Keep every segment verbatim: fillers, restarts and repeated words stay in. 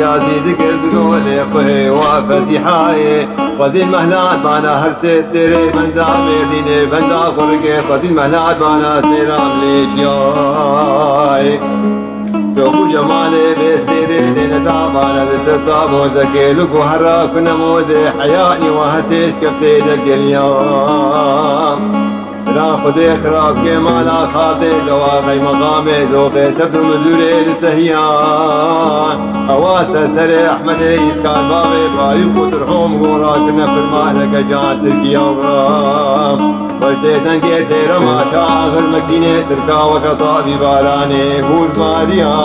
Gazî dikir di golê xwe wa fedîhayê. Xwezîn mehlat bana her sê stêrê benda Mêrdînê, benda Xurikê. Xwezîn mehlat bana sêra milêkiyayê. Şox û cemalê vê stêrê têne da bana li ser da mozekê. Li ku herra ku nemozê heyanî wa hesê şkeftê de geliya. Bila Xwedê xirab ke mala xatê, dewa qeymeqamê, doqê tevr û midûrê li sehiya. Ewa ser serê Ehmedê Îskal bavê Fayûq û Tirhom gora kirine firmaneke can Tirkiya. Xwedê dengê têre maşa axir Mekînê Tirka weke tabî baranê hûr bariya.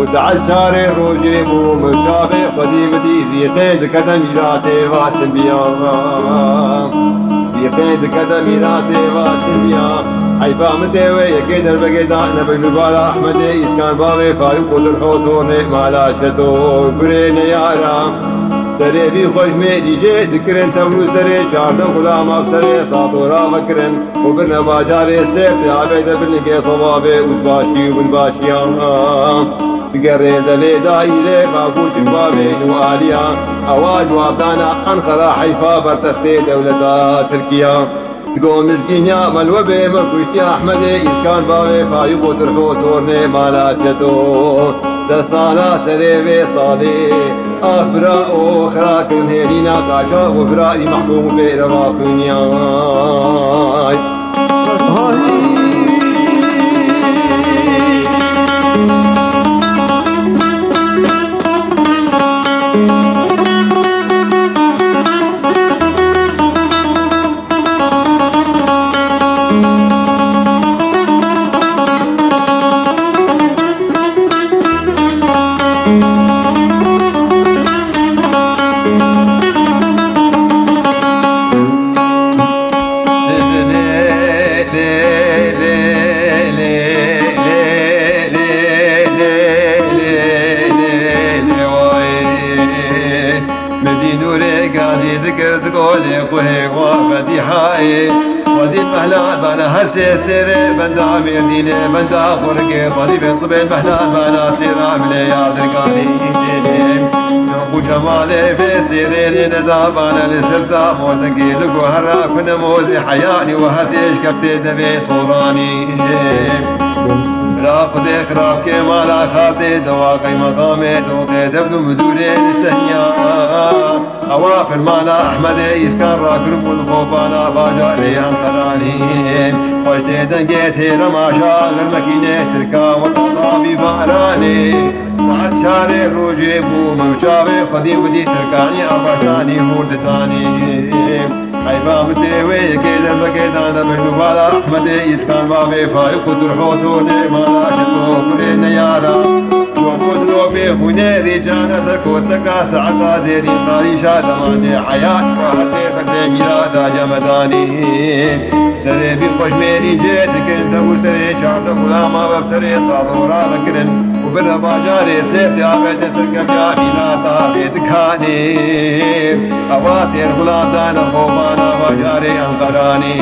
Û saet çarê rojê bû min çavê xwedî min dî zîqê dikete mîratê va simbiya. Yê qê dikete mîratê va timiya. Heyfa min tê wê yekê derbegê da nebin li bala Ehmedê Îskan bavê Farûq û Dirho tornê mala Şeto gurê neyara. Serê vî xweş mêrî jê dikirin tewr û serê çardeh xulama serê Sadora vekirin û birne bajarê Sêrt ê avê de birnigê sebabê û başî û binbaşiyan. Digerê devê daîrê bavû civabê nû aliya. Ewa civabdana Enqera heyfa ber textê dewleta Tirkiya. Go mizgîniya me li we bê me kuştiya Ehmedê Îskan bavê Fayûq û Tirho tornê mala Çeto. Destala serê vê salê. Ax bira û xira kirin hêrîna kaşa û firarî mehkûm û pêreva xwîniyay. Medî nûrê gazî dikir di golê xwe wa fedîhayê. Xwezî mehla bana her sê stêrê, benda Mêrdînê, benda Xurikê. Xwezî bên sibên mehla bana sêra milê ya Zirganî. Nûq û cemalê vê sêrê lê neda bana li ser da mordekê. Li ku herra ku nemozê heyanî û hesê şkeftê devê soranî. Bila Xwedê xirab ke mala xaltê, zewa qeymeqamê, doqê tevn û midûrê li seniya. Ewa fermana Ehmedê Îskan rakiribûn xopana bajarê Enqeranê. Xweş tê dengê têre maşa xirmekînê Tirka weka tabî baranê. Saet çarê rojê bû min çavê xwedî widî Tirkanî a baştanî hûr ditanê. Heyfa min tê wê yekê derbekê dane bin û bala Ehmedê Îskan bavê Fayûq û Dirho tornê mala Şeto gurê neyara. Şox û Dirho bê hûnê rîcane ser kosteka saeta zêrîn tarîşa demanê heyat. Hesê berdê mîrata cemedanî. Serê vî xweş mêrî cê dikin, te û serê çardeh gulama ve serê Sadora vekirin. Û bine bajarê Sêrt ya bete serkevya mîlata vê dikanê. Ewa têr gulatane xovana bajarê Enqeranê.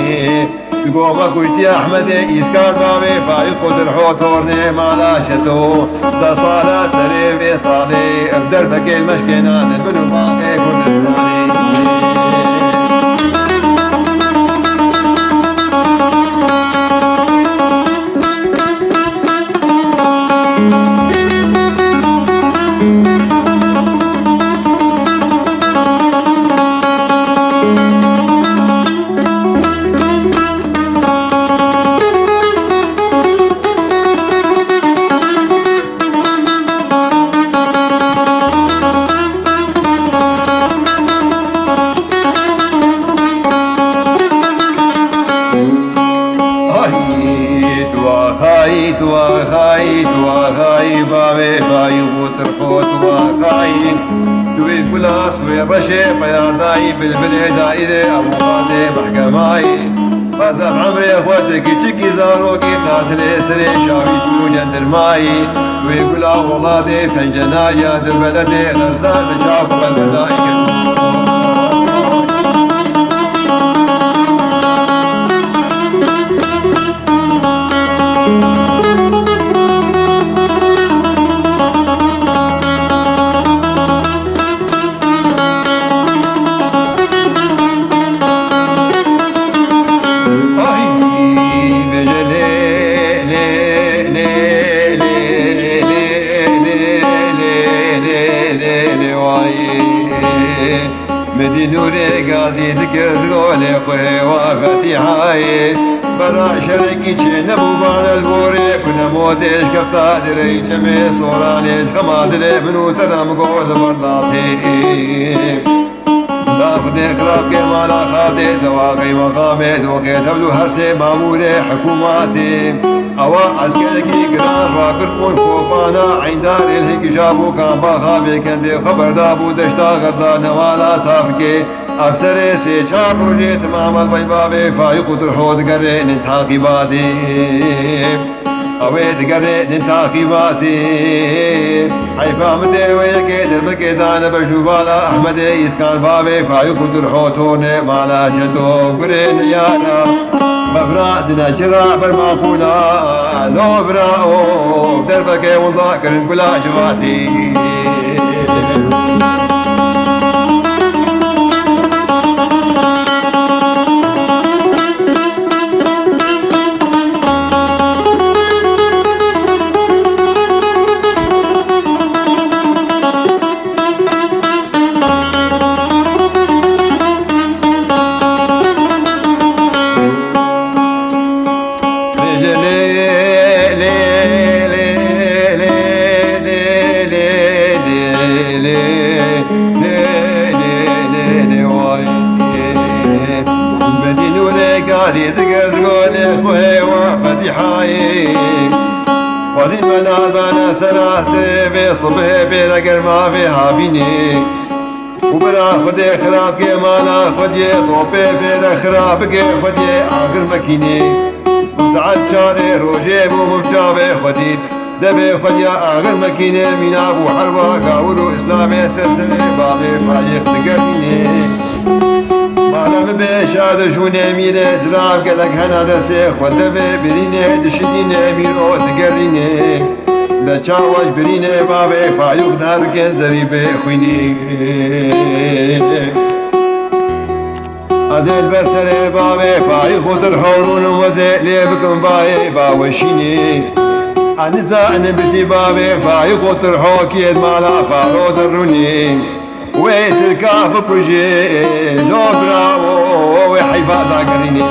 Di gova kuytî Ehmedê Îskar bavê Faîq û Dirho tornê mala Şeto. Deh sala serê vê salê ev derbekê meşkêna li bin û maqê Kurdistanê. Ay, tu axayî, tu axayî, tu axayî, bavê Faîq û Dirho, tu axayî. Tu wê gulas, wê reşê, peyadayî, bilbilê daîrê, avûqatê mehkemayî. Berdev emrê xwe tu kiçikî zarokî tatilê serê şawî çû cendirmayî. Wê gula welatê pencenariya di beledê xerza li çav xwe vedayî kir. Bi dî nûrê gazî dikir di golê xwe hêwa fetîhayê. Bera şerekî çê nebû bane li borê ku nemozê ji kefta direy çemê soranê ji xema dilê min û te re min got li ber latê. Da Xwedê xirab kê mala xatê zewaqey mexamê zewqê tevlû her sê mamûrê hikûmatê. Ewa eskerekî giran rakir û kopana eyndarê li hêkî jabû kamba xavê kendê xwe berdabû deşta xerza newala tafikê. Efserê sê çar rojê timam el bey bavê Fayûq û Turho digerê nin taqîbatê. Ew ê digerê nin taqîbatê. Heyfa min dê wê yekê derbekê dane bejnû bala Ehmedê Îskan bavê Fayûq û Turho tone mala çeto gurê niyara. Mevra dine çira ber maqûla lo vira o derbeke winda kirin gula civatî. Bedî nûrê gazî digir di golê xwe wa fetîhayê. Xwezî me nabane sera serê vê sibihê bêre germa vê havînê. Û bira Xwedê xirab kê mala Xwediyê, topê pê de xirab bike Xwediyê, axir mekînê. Saet çarê rojê bû min çavê Xwedî, devê Xwediya axir mekînê, mîna bû herwa gawir û Îslamê ser serê bavê Fayîq digerînê. Mala min bê şa de jûnê mîrê zirav gelek hena destê xwe devê birînê dişidînê mîro digerînê. De çawa ji birînê bavê Fayûq derkin zerî bê xwînî. Ez ê li ber serê bavê Fayûq û Turhorûnim wezê lê bikim bayê baweşînî. Ez nizanim bijî bavê Fayûq û Turhokiyê di mala Faro de rûnî. Wê Tirka bikujê, lo birawo, wê heyfa dagerînê.